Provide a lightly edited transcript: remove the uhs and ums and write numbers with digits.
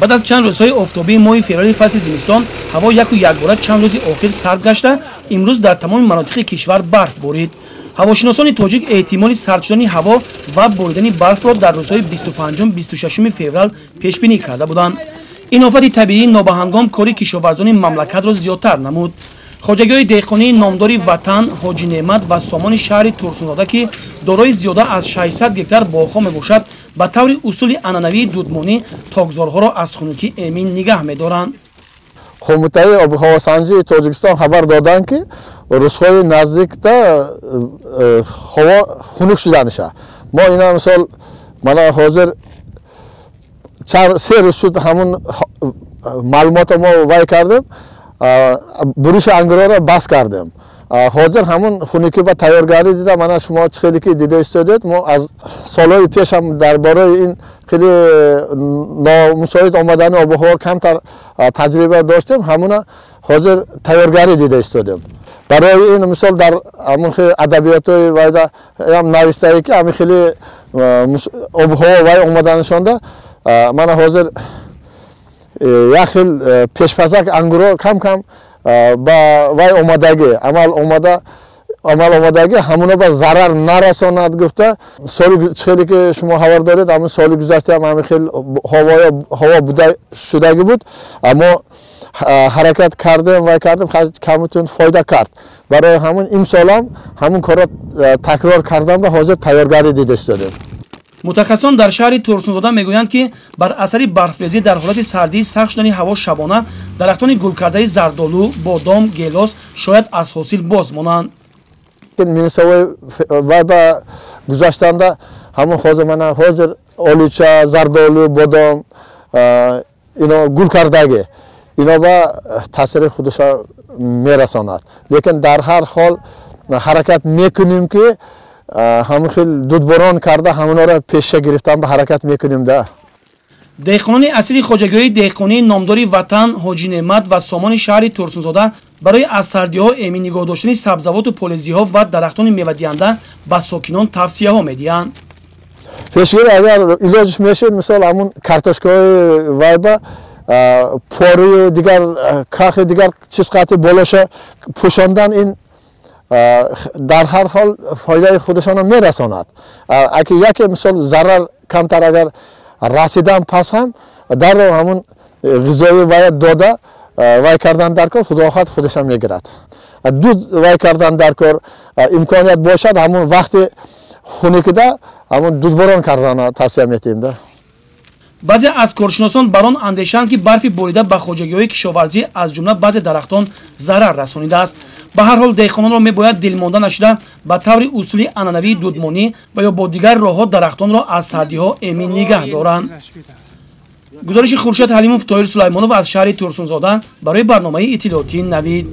Баъд аз чанд рӯзҳои офтобии моҳи феврали фасли зимистон ҳаво яку якбора чанд рӯзи охир сард гашта, имрӯз дар тамоми манотиқи кишвар барф борид. Ҳавошиносони тоҷик эҳтимоли сард шудани ҳаво ва боридани барфро дар рӯзҳои 25-26 феврал пешбинӣ карда буданд. Ин офати табиӣ нобаҳангом кори кишоварзони мамлакатро зиёдтар намуд. Хоҷагиҳои деҳқонии номдори Ватан, Ҳоҷи Неъмат ва Сомони шаҳри Турсунзода, ки дорои зиёда аз 600 гектар боғҳо мебошад, ба таври усули анъанавии дудмонӣ токзорҳоро аз хунукӣ эмин нигаҳ медоранд. Кумитаи обуҳавосанҷии Тоҷикистон хабар доданд, ки рӯзҳои наздикта ҳаво хунук шуданиша. Мо ина мисол мана ҳозир се рӯз шуд, ҳамун маълумотро мо вай кардем, буриши ангурҳоро бас кардем. Ҳозир ҳамун хунукӣ ба тайёргарӣ дида, мана шумо чӣ хеле ки дида истодед, мо аз солҳои пеш ҳам дар бораи ин хеле номусоид омадани обуҳаво камтар таҷриба доштем, ҳамуна ҳозир тайёргарӣ дида истодем. Барои ин мисол дар ҳамун адабиётҳои вайда ҳам навистае, ки ҳамин хеле обуҳаво вай омаданашонда, мана ҳозир як хел пешпазак ангурҳо кам кам ба вай омадагӣ, амал омадагӣ, ҳамуна ба зарар нарасонад гуфта. Соли хеле ки шумо хабар доред, ҳамун соли гузашта ҳам ҳамин хел ҳаво буда шудагӣ буд, аммо ҳаракат кардем, вай кардем, камутун фойда кард. Барои ҳамун имсолам ҳамун корро такрор кардан ба ҳозир тайёргарӣ дида истодем. Мутахассисон дар шаҳри Турсунзода мегӯянд, ки бар асари барфрезӣ дар ҳолати сардии сахт шудани ҳаво шабона дарахтони гулкардаи зардолу, бодом, гелос шояд аз ҳосил боз монанд. Минусовой вай ба гузаштанда ҳамун ҳозир мана ҳозир олуча, зардолу, бодом ино гул кардагӣ, ино ба таъсири худашо мерасонад. Лекин дар ҳар ҳол ҳаракат мекунем, ки ҳамун хел дудборон карда ҳамонро пеша гирифтан ба ҳаракат мекунем да. Деҳқонони асили хоҷагиҳои деҳқонии номдори Ватан, Ҳоҷи Неъмат ва Сомони шаҳри Турсунзода барои аз сардиҳо эмин нигоҳ доштани сабзавоту полезиҳо ва дарахтони мевадиҳанда ба сокинон тавсияҳо медиҳанд. Пешгирӣ агар илоҷш мешуд, мисол ҳамун картошкаҳои вайба порую дигар кахи дигар чиз қати болоша пӯшондан, ин дар ҳар ҳол фоидаи худашонро мерасонад. Аки яке мисол зарар камтар агар расидан пас ҳам дарро ҳамун ғизои вай дода вай кардан дар кор, худо хоҳад худашам мегирад. Дуд вай кардан дар кор имконият бошад, ҳамун вақти хунукида ҳамун дудборон карданро тавсия метиҳем да. Баъзе аз коршиносон бар он андешаанд, ки барфи борида ба хоҷагиҳои кишоварзӣ аз ҷумла баъзе дарахтон зарар расонидааст. Ба ҳар ҳол деҳқононро мебояд дилмонда нашуда ба таври усули анъанавии дудмонӣ ва ё бо дигар роҳҳо дарахтонро аз сардиҳо эмин нигаҳ доранд. Гузориши Хуршед Ҳалимов, Тоҳир Сулаймонов аз шаҳри Турсунзода барои барномаи иттилоотии Навид.